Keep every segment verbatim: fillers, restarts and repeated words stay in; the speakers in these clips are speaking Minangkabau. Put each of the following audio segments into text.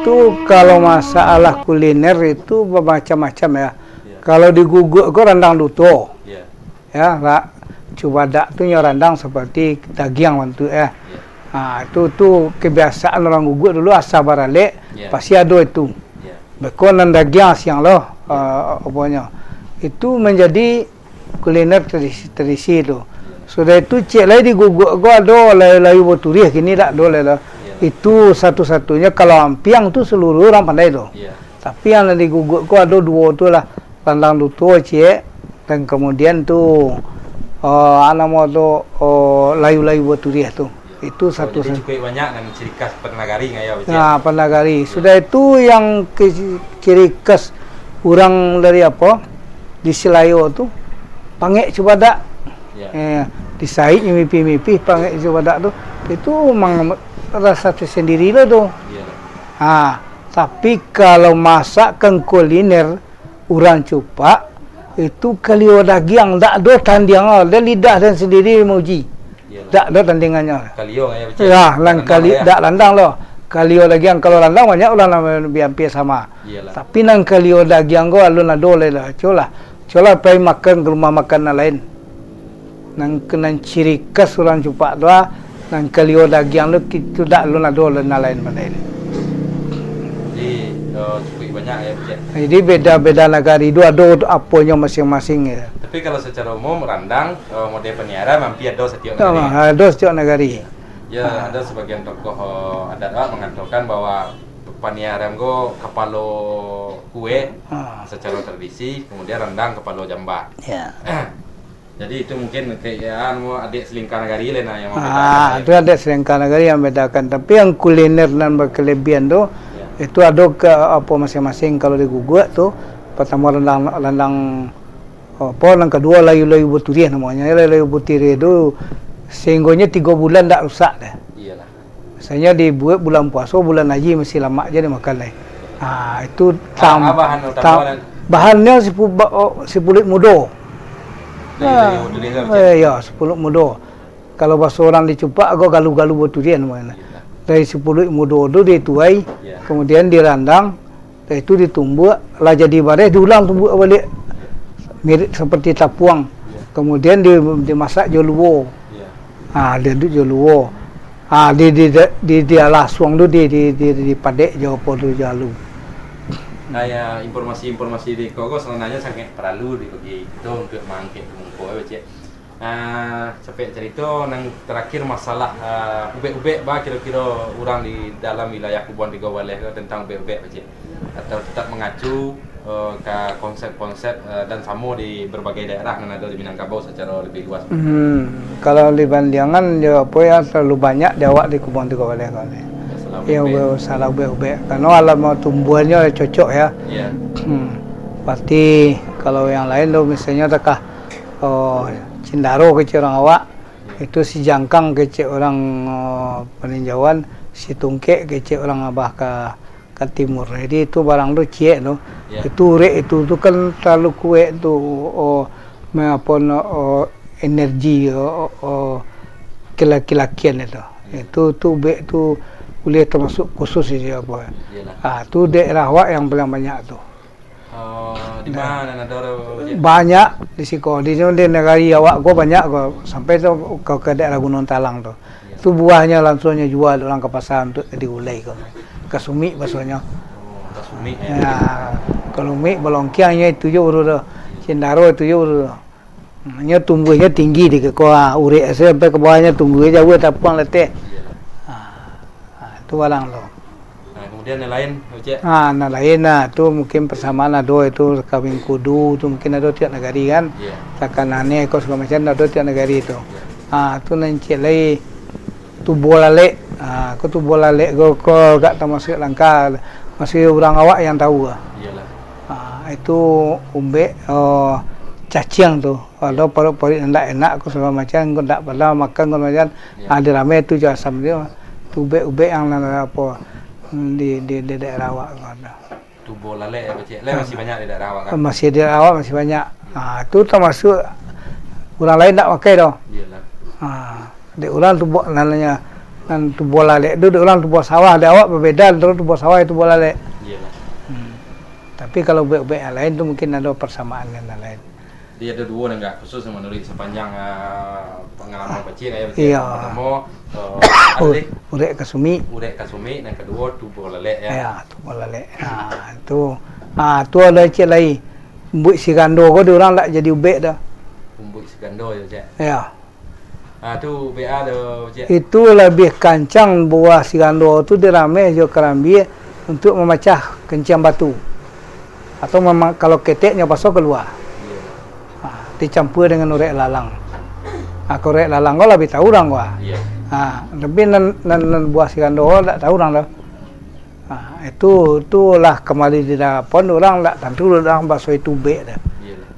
Tu kalau masalah kuliner itu bamacam-macam ya. Ya. Kalau di Guguak ko randang duto. Ya. Ya, ra-, cubadak tu nyo randang seperti dagiang bantuak ya. Ya. Ha, itu tu kebiasaan orang Guguak dulu asa baralek, Ya. pasti ado itu. Ya. Beko nan dagiang siang lo, Ya. eh, apo nyo. Itu menjadi kuliner tradisi, tradisi tu. Sudah itu, ciek lai di Guguak ko ado layu-layu baturiah, kini dak ado lai lah. Iyalah. Itu satu-satunyo, kalau ampiang tu seluruh urang pandai tu. Iya. Tapi yang di Guguak ko ado duo tu lah, randang duto ciek, dan kemudian tu, eh, namo tu, eh, layu-layu baturiah tu. Itu Oh, satu jadi sa- cukuik banyak nan ciri khas Panagari ngaya, Cik? Nah, Panagari. Ya. Sudah itu yang ke-, ciri khas urang dari apo? Di Silayo tu, pangek cubadak. Ya. Eh, di Said mipih-mipih pangek cubadak tu. Itu mang rasa tersendiri lah tu. Iyalah. Ha, tapi kalau masakan kuliner, urang Cupak, itu kalio dagiang, dak ado tandiang, ado lidah dan sendiri mauji. Iyalah. Dak ado tandingannyo. Kalio, ya, Cik? Ya, nan Randang, kali-, ya? Dak randang lo. Kalio dagiang, kalau randang banyak urang nan bi ampia sama. Iyalah. Tapi nan kalio dagiang ko alun ado lai lah. Cubolah, cubolah pai makan ka rumah makan nan lain. Nan ke-, nan ciri khas urang Cupak tu ah, nan kalio dagiang tu, kitu dak alun ado nan lain pandai. Jadi, eh, cukuik banyak ya, Cik? Jadi beda-beda nagari tu ado aponyo masing-masing ya. Tapi kalau secara umum, randang, eh, model Paniaram hampir ado satiok nagari. Ah, ado satiok nagari. Ya, Ah. ada sebagian tokoh, eh, adat awak mengatakan bahwa Paniaram ko kapalo kuek Ah. secara tradisi, kemudian randang kapalo jambak. Ya. Jadi itu mungkin kayak, ya, anu, adat salingka nagari lah nah yang Ah, membedakan. Itu adat salingka nagari yang membedakan. Tapi yang kuliner nan bakalabihan tu, Ya. itu ado ka apo masing-masing. Kalau di Guguak tu, partamo randang, randang, apo, nan kaduo layu-layu baturiah namonyo. Layu-layu baturiah tu sehinggonyo tigo bulan dak rusak deh. Iyalah. Misalnyo dibuek bulan puaso, bulan haji masih lamak je dimakan lai. Ha, itu Ba-, tam-, bahan tam-, utama dan bahannyo sipu-, ba-, oh, sipuluik mudo. Dari, dari Ah, mudo desa, eh, Cik? Ya, sipuluik mudo. Kalau bahaso urang di Cupak, agak galu-galu baturiah namonyo. Iyalah. Dari sipuluik mudo tu dituai, Ya. kemudian dirandang, Sudah itu ditumbuak, lah jadi bareh, diulang tumbuak baliak. Mirip seperti tapuang. Ya. Kemudian di-, dimasak jo luo. Ya. Ha, diaduk jo luo. Ha, di, di, di, di, dialah suang tu, di, di, di, dipadek jo apo tu, jo alu. Nah, ya, informasi-informasi di ko, ko sebenarnya sangat perlu dibagi kita untuk mangkek ke mungko, ya, Cik. Ah, capek carito, nan terakhir masalah, ah, ubek-ubek ba kiro-kiro urang di dalam wilayah Kubuang Tigo Baleh ko tentang ubek-ubek, Pak Cik? Atau tetap mengacu, eh, ka konsep-konsep, eh, dan samo di berbagai daerah nan ado di Minangkabau secara lebih luas? Hmm, kalau dibandingan jo apo yang terlalu banyak di awak di Kubuang Tigo Baleh ko ni. Masalah Yang ubek-ubek. Masalah ubek-ubek. Karena alam tumbuhannyo cocok ya. Ya. Hmm. Pasti kalau yang lain tu misalnya takah Oh, cindaro kecek urang awak, itu si jangkang kecek urang, oh, paninjauan, si tungkek kecek urang abah ka, ka timur. Jadi itu barang tu ciek tu. Ya. Itu urek itu tu kan talalu kuek tu, oh, me-, apo no, oh, energi, oh, oh, oh, kelaki-lakian itu. Ya. Itu tu ubek tu buliah tamasuk khusus sajo apo. Iyalah. Ah, tu daerah awak yang paling banyak tu. Oh, di Nah. mana nan ado tu, Cik? Banyak di siko. Di, di nagari awak ko banyak ko. Sampai tu ka, ka daerah Gunung Talang tu. Ya. Tu buahnyo langsuang nyo jua urang ka pasa untuak ka digulai ko. Ka sumik basonyo. Oh, ka sumik, ya. Nah, ka lumik balongkiang nyo itu jo uru tu. Cindaro itu jo uru tu. Hmm, nyo tumbuahnyo tinggi di ko, ah, urek sampai ka bawahnyo tumbuah jauah tapuang leteh. Ya. Ah, ah, tu barang tu. Nah, kemudian yang lain, Cik? Ah, nan lain lah, tu mungkin persamaan ado itu kawin kudu, tu mungkin ado tiap nagari kan. Ya. Takana ni ko segala macam ado tiap nagari tu. Ya. Ah, tu nan ciek lai tubo lalek. Ah, ko tubo lalek ko, ko gak tamasuak langka. Masih urang awak yang tahu lah. Iyalah. Ah, itu ubek, oh, caciang tu. Ado paruik-paruik nan ndak enak ko segala macam, ko ndak pernah makan ko macam. Ya. Ah, di ramai tu jo asam dia. Tu ubek-ubek yang nan apo, di, di, di daerah awak ko. Tubo lalek ya, Cik? Lalek masih banyak di daerah awak kan? Masih di daerah awak masih banyak. Ah, tu tamasuk urang lain ndak pakai doh. Iyalah. Ah, dek urang tu buat namanya Nan tubuah lalek tu, dek urang tubuah sawah, dek awak babeda antaro tubuah sawah jo tubuah lalek. Iyolah. Hmm. Tapi kalau ubek-ubek yang lain tu mungkin ado persamaan dengan yang lain. Jadi ado duo nan agak khusus manuruik sapanjang, ah, pangalaman Pacik, ya, Pacik. Iyo. Yang partamo, eh, ado U-, urek kasumik. Urek kasumik, yang kaduo tubuah lalek, ya. Ya, tubuah lalek. Ha, tu. Ha, tu ado ciek lai. Umbuik sigando ko dek urang ndak jadi ubek doh. Umbuik sigando, ya, Pacik. Ya. Ah, tu B A do, Cik. Itu labiah kancang buah sigando tu dirameh jo karambia untuak mamacah kenciang batu. Atau mama-, kalau ketek nyo paso kalua. Iya. Ah, dicampua dengan urek lalang. Ah, kalau urek lalang ko labiah tahu urang ko. Iya. Ah, tapi nan, nan, nan buah sigando ko dak tahu urang doh. Ah, itu, tu lah kamari di dapon urang dak tantu urang baso itu ubek doh. Iyalah.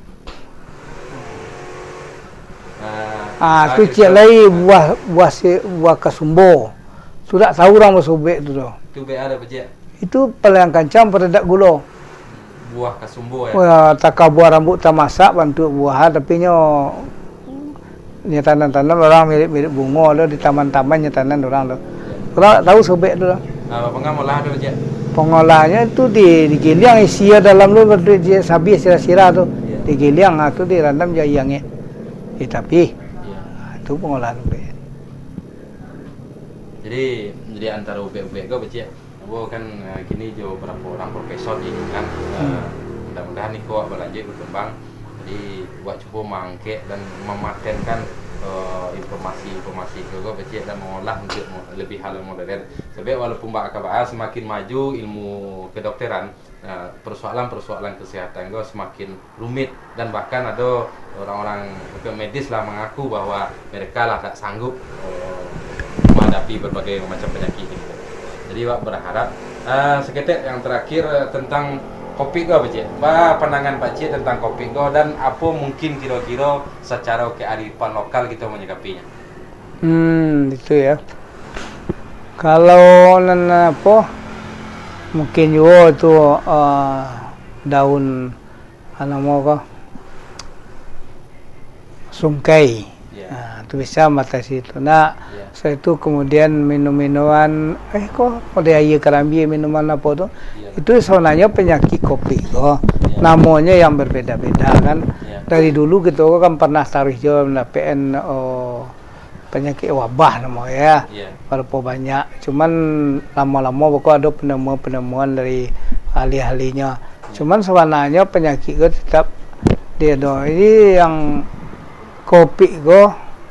Ah, ah, tu ciek lai buah, buah si, buah kasumbo. Tu dak tahu urang baso ubek tu doh. Tu ubek a dak, Cik? Itu paling kancang paredak gulo. Buah kasumbo, ya? Wah, takah buah rambuik tamasak bantuak buah, tapi nyo, nyo tanam-tanam urang mirip-mirip bungo tu, di taman-taman nyo tanam urang tu. Urang dak tahu baso ubek tu doh. Ah, pangolahan tu, Cik? Pangolahnyo tu di, digiliang isi dalam tu, di, di, sabiah sirah-sirah tu. Iya. Digiliang, ah, tu dirandam jo aia angek. Di tapi. Iya. Ah, tu pangolahan ubek. Jadi, jadi antaro ubek-ubek ko, Cik, Ambo kan, eh, kini jo barapo urang profesor ni kan, eh, hmm, mudah-mudahan iko awak balanjuik bakambang. Jadi, awak cubo maangkek dan mamatenkan, eh, informasi-informasi ko, ko, Pacik, dan mangolah untuak mo-, labiah hal modern. Sabab walaupun bak kabar samakin maju ilmu kedokteran, eh, persoalan-persoalan kesehatan ko samakin rumit, dan bahkan ado orang-orang medis lah mangaku bahwa mereka lah tak sanggup, eh, menghadapi berbagai macam penyakit ini. Jadi, awak berharap, eh, saketek yang terakhir, eh, tentang covid ko, Pak Cik. Ba pandangan Pak Cik tentang covid ko, dan apo mungkin kiro-kiro sacaro kearifan lokal kito menyikapinya? Hmm, itu ya. Kalau nan apo, mungkin juo tu, eh, daun, ah, namo ko, sungkai. Ya. Ah, tu bisa matasi tu. Nah, ya, sudah itu kemudian minum-minuman, eh, ko, model aia karambia, minuman apo tu. Ya. Itu sebenarnya penyakit covid ko. Ya. Namonyo yang berbeda-beda kan. Ya. Dari dulu kito kan pernah taruih juo mandapek-an, oh, panyakik wabah namo ya. Iya. Barapo banyak. Cuman lamo-lamo beko ado penemuan-penemuan dari ahli-ahlinyo. Iya. Cuman sabananyo panyakik ko tetap dia do. Jadi yang covid ko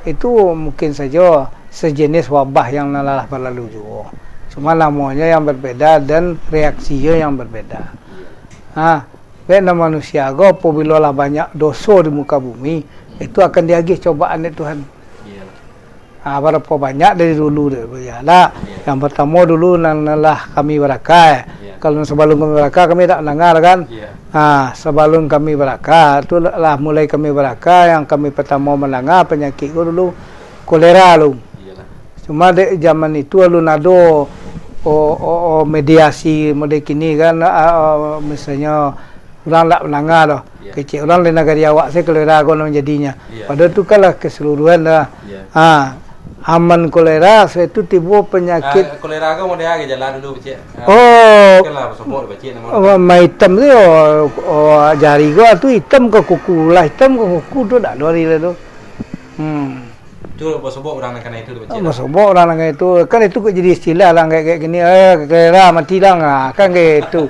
itu mungkin sajo sejenis wabah yang nan lah balalu juo. Cuma namonyo yang berbeda dan reaksinyo yang berbeda. Iya. Ha, bek nan manusia ko apabilo lah banyak doso di muka bumi, itu akan diagih cobaan dek Tuhan. Iya. Ah, barapo banyak dari dulu tu, ya lah. Iya. Yang partamo dulu nan, nan lah kami baraka. Iya. Kalau sabalun kami baraka, kami dak mandanga kan. Iya. Ah, sabalun kami baraka, tu lah mulai kami baraka, yang kami partamo mandanga panyakik ko dulu kolera lu. Iyalah. Cuma dek zaman itu alun ado, o, o, o, mediasi model kini kan, ah, ah, misalnyo urang dak mandanga doh. Iya. Kecek urang di nagari awak se kolera ko nan jadinyo. Iya. Padahal tu kan lah keseluruhan dah. Iya. Ha, aman kolera, sudah itu tibo penyakit. Ah, kolera ko model apo gejala dulu, Pak Cik? Ah, oh, kan lah basobok, Pak Cik, namo oh, tu. Mah itam tu, oh, oh, jari ko tu itam ka kuku, lah itam ka kuku tu dak ado ari lah tu. Hmm. Tu basobok urang nan kanai tu, Pak Cik? Basobok urang nan kanai tu. Kan itu kok jadi istilah lah, kayak, kayak gini, "Eh, kolera, mati lah." Ah, kan kayak itu.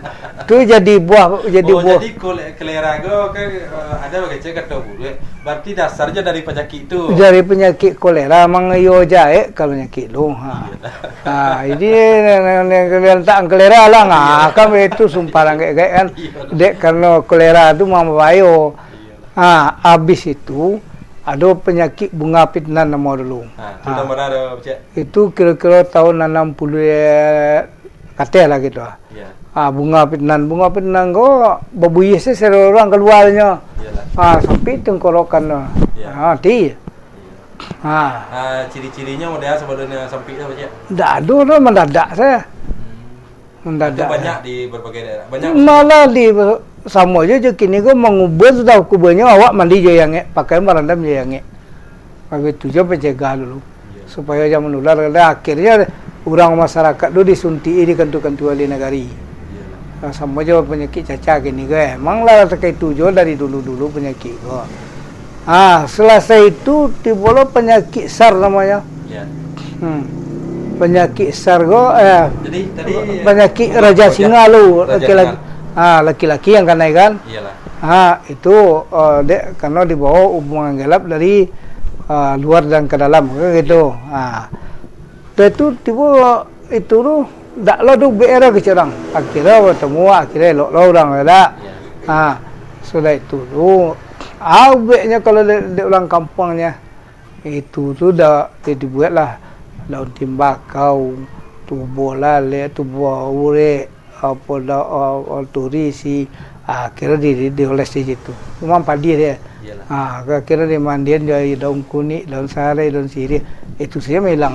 Tu jadi buah, jadi oh, buah. Jadi kole-, kolera ko kan, eh, ado bagai cek kato buruak. Berarti dasarnyo dari panyakik tu. Dari panyakik kolera, mang iyo jaek kalau panyakik tu. Ha. Iyolah. Ha, jadi, nan, nan, nan, nan tak kolera lah. Iya. Ah, kan itu sumpah urang kayak, kayak kan. Iya. Dek karano kolera tu mang babayo. Iya. Ha, abis itu, ado panyakik bunga pitnan namo dulu. Ha, tu ha. Namo dah ado, Cik? Itu kiro-kiro tahun anam puluah kateh lah gitu. Ya. Ha, bunga pitnan. Bunga pitnan ko babuyih se sero urang kaluarnyo. Iyalah. Ha, sampai tengkorokan tu. Ya. Ha, ti. Iya. Ha. Ha, ciri-cirinyo model sabalun sampai tu, Cik? Ndak ado tu, mendadak se. Hmm. Mendadak. Itu banyak di berbagai daerah. Banyak. Malah di, samo jo, jo kini ko mangubur sudah kuburanyo, awak mandi jo aia angek, pakai barandam jo aia angek. Bagitu jo pancegah dulu. Iya. Supayo jan manular, akhirnyo urang masyarakat tu disuntik di kantua-kantua alih nagari. Ah, samo jo panyakik cacar kini ko, emang lah takah itu jo dari dulu-dulu panyakik ko. Ah, salasai itu tibo lo panyakik sar namonyo. Ya. Hmm. Panyakik sar ko, eh, Jadi, tadi panyakik Raja Raja Singa lo, Raja laki-laki. Singa. Ah, laki-laki yang kanai kan? Iyalah. Ha, itu, eh, dek, karena dibawa hubungan gelap dari, eh, luar dan ke dalam, kan gitu. Ha. Dah itu, tibo itu tu, dak lo tu B R ke orang. Akhirnya bertemu, akhirnya elok lo orang, dak? Ya. Ha, sudah itu tu, abeknya kalau dek, dek orang kampuangnya, itu tu dah di-, dibuatlah daun timbakau, tubo lalek, tubo urek, apo da-, a-, a-, turisi, ah, kiro di, di, dioles di situ. Cuma padi dia. Iyalah. Ah, ka-, kiro dimandian jo daun kunik, daun sarai, daun sirih. Itu saja mah hilang.